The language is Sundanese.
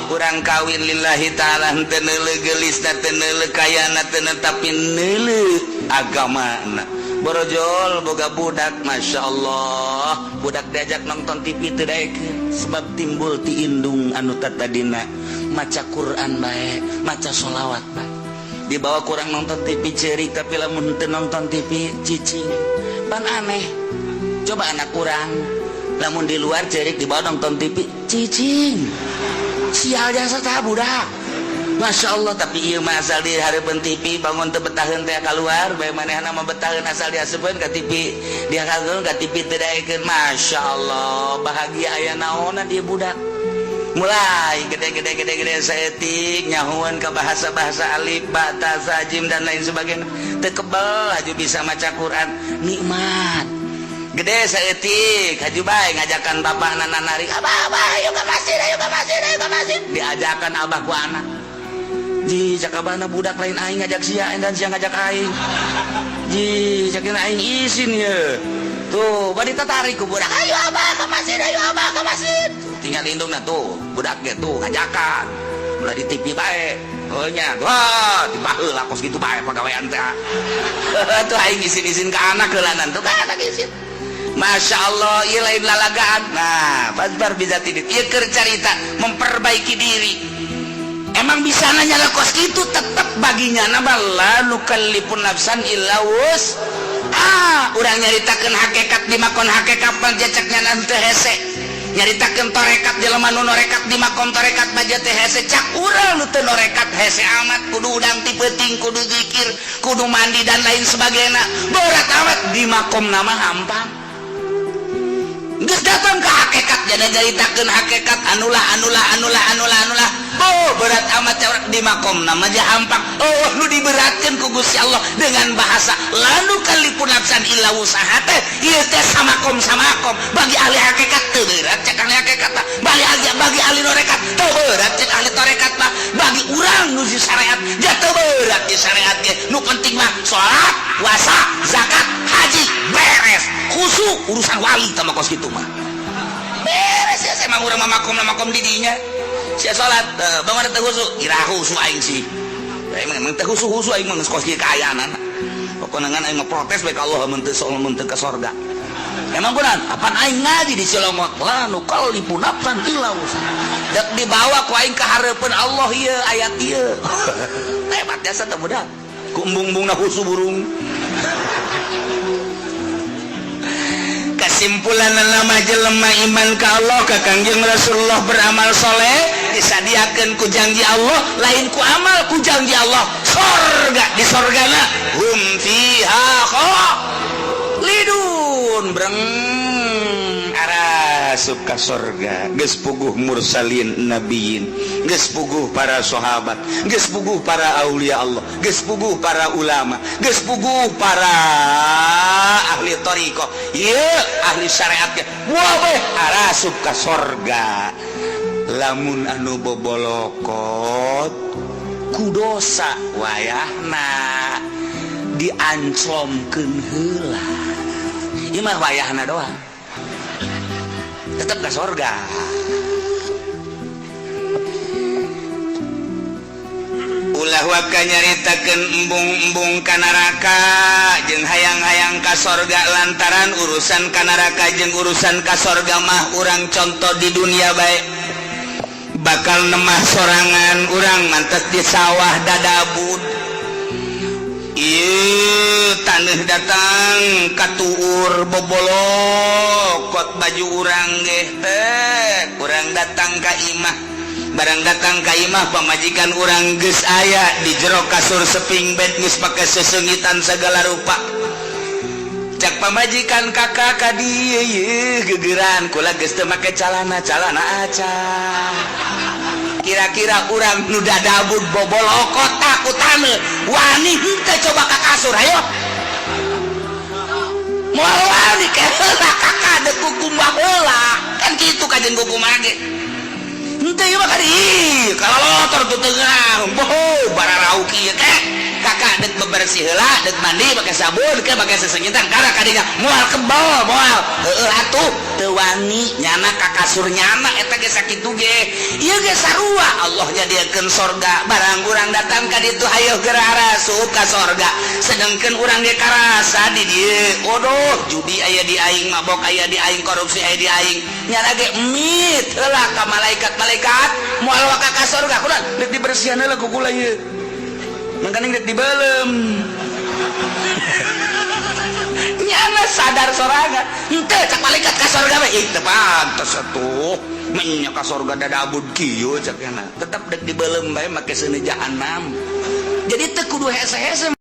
Urang kawin lillahi ta'ala, henteu neuleuh geulisna, teu neuleuh kayana, teu tapi neuleuh agamana. Borojol boga budak, Masya Allah, budak diajak nonton TV teu daekeun, sebab timbul ti indung anu tatadina maca Quran bae, maca sholawat bae. Dibawa kurang nonton TV cerik, tapi lamun teu nonton TV cicing. Pan aneh coba, anak kurang lamun di luar cerik, dibawa nonton TV cicing. Sial jasa tah budak, Masya Allah. Tapi ieu mah asal di hareupeun TV, bangun teu betaheun teh keluar bae. Manehna mah betaheun asal diaseupeun ka TV, dia kageun ka TV teu daekeun. Masya Allah, bahagia aya naonna dia. Budak mulai gede-gede gede-gede saeutik nyahuan ke bahasa-bahasa alif ba ta sa jim dan lain sebagainya, teu kebel, haju bisa maca Quran, nikmat. Gede saeutik haju bae ngajakan bapak nana narik, "Abah, Abah, ayo ke masjid, ayo ke masjid, ayo ke masjid." Diajakan abah ku anak. Ji, cak abahna, "Budak, lain aing ngajak sia dan sia ngajak aing." Ji, cak aing isin ya. Tuh badi tertarik ku budak, "Ayo Abah ke masjid, ayo Abah ke masjid." Tinggal indungna tuh, budak ge tuh ngajakan ulah di TV bae. Oh nya, wah, di baheula kos kitu bae pagawean teh. Tuh aing isin-isin ke anak heulanan tuh, ka anak isin. Masya Allah, ieu lain lalagaan. Nah, pasbar bisa tidak ieu keur carita memperbaiki diri. Emang bisa nanya lah kos itu, tetep baginya nama la nukallifu nafsan illa wus ah. Urang nyaritakeun hakikat di makom hakikat mah caknya nanti hese, nyaritakeun torekat jelema nu norekat di makom torekat mah teh hese. Cak urang nu teu norekat hese amat, kudu udang ti peuting, kudu zikir, kudu mandi, dan lain sebagainya, berat amat. Di makom nama hampang. Geus datang ke hakikat, jadi nyaritakeun hakikat anulah anulah anulah anulah anulah, oh, berat amat. Di makom nama aja hampang. Oh, nu diberatkan ku Gusti Allah dengan bahasa la nukallifu nafsan illa wusaha teh ieu teh samakom samakom. Bagi ahli hakikat teu berat cek ahli hakikat mah, bagi ahli, bagi ahli torekat teu berat cek ahli torekat mah. Bagi urang nu di syariat ja teu berat di syariat ge. Nu penting mah salat, puasa, zakat, haji, beres. Khusyuk urusan wali sama kos kitu mah beres ya. Emang urang mah makom makom di dinya sia salat bangun teu khusyuk, ira khusyuk aing sih. Emang emang teu khusyuk khusyuk aing mah, geus kos kieu kaayaan. Pokokna ngan aing mah protes bae ka Allah mun teu mun teu ka sorga. Emang kunaon? Apaan aing ngaji di Cilongok, la nukallifu nafsan illa wusaha. Dek dibawa ku aing ka hareupeun Allah ieu ayat ieu. Hebat jasa teh budak ku embung-embungna khusyuk burung. Kesimpulan nama, jelema iman ka Allah, ka Kangjeng Rasulullah, beramal soleh, disadiakan ku janji Allah, lain ku amal, ku janji Allah sorga. Di sorgana hum fiha khalidun. Breng arasup ka sorga. Geus puguh mursalin, nabiyin, geus puguh para sahabat, geus puguh para aulia Allah, geus puguh para ulama, geus puguh para ahli thariqah, ieu ahli syariat ge, wah, arasup ka sorga. Lamun anu bobolokot ku dosa, wayahna dianclomkeun heula. Ieu mah wayahna doang, tetep ke sorga. Ulah waka nyaritakeun embung-embung ka neraka jeung hayang-hayang ka sorga, lantaran urusan ka neraka jeung urusan ka sorga mah urang contoh di dunia bae. Bakal nemah sorangan urang mantes di sawah dadabud. Ieu taneuh datang katuur, bobolokot baju urang ge teh. Urang datang ka imah, barang datang ka imah, pamajikan urang geus aya di jero kasur seping bed, geus pake sesengitan segala rupa. Cak pamajikan, "Kakak, ka dieu ye gegeran kula geus teu make calana, calana acan." Kira-kira urang nu dadabud bobolokot ku taneuh wani henteu coba ka kasur? Ayo, moal wani. Heula kakak dek kukumbah heula kan kitu kajen kukumbah ge henteu. Ieu mah kadi kalau lotor tuh tengah boho bararau kieu teh kakak dek. bebersih heula, deuk mandi pakai sabun ke pakai sesengitan karena kadinya moal kebal, moal heueuh atuh teu wani nyana ka kasur nyana. Eta ge sakitu ge, ieu ge sarua. Allah nyadiakeun sorga, barang urang datang ka ditu, hayo geura asup ka sorga. Sedangkan urang ge karasa di dieu, waduh, judi aya di aing, mabok aya di aing, korupsi aya di aing. Nyana ge mit heula ka malaikat-malaikat, moal waka ka sorga kurang deuk dibersihan heula ku kula ieu, mangkaning deuk dibeuleum. Nyana sadar sorangan henteu, cak malaikat ka sorga we. Ih, teu pantes atuh menya ka sorga dadabud kieu, cak nyana. Tetep deuk dibeuleum bae make seuneu jahanam. Jadi teu kudu hese-hese.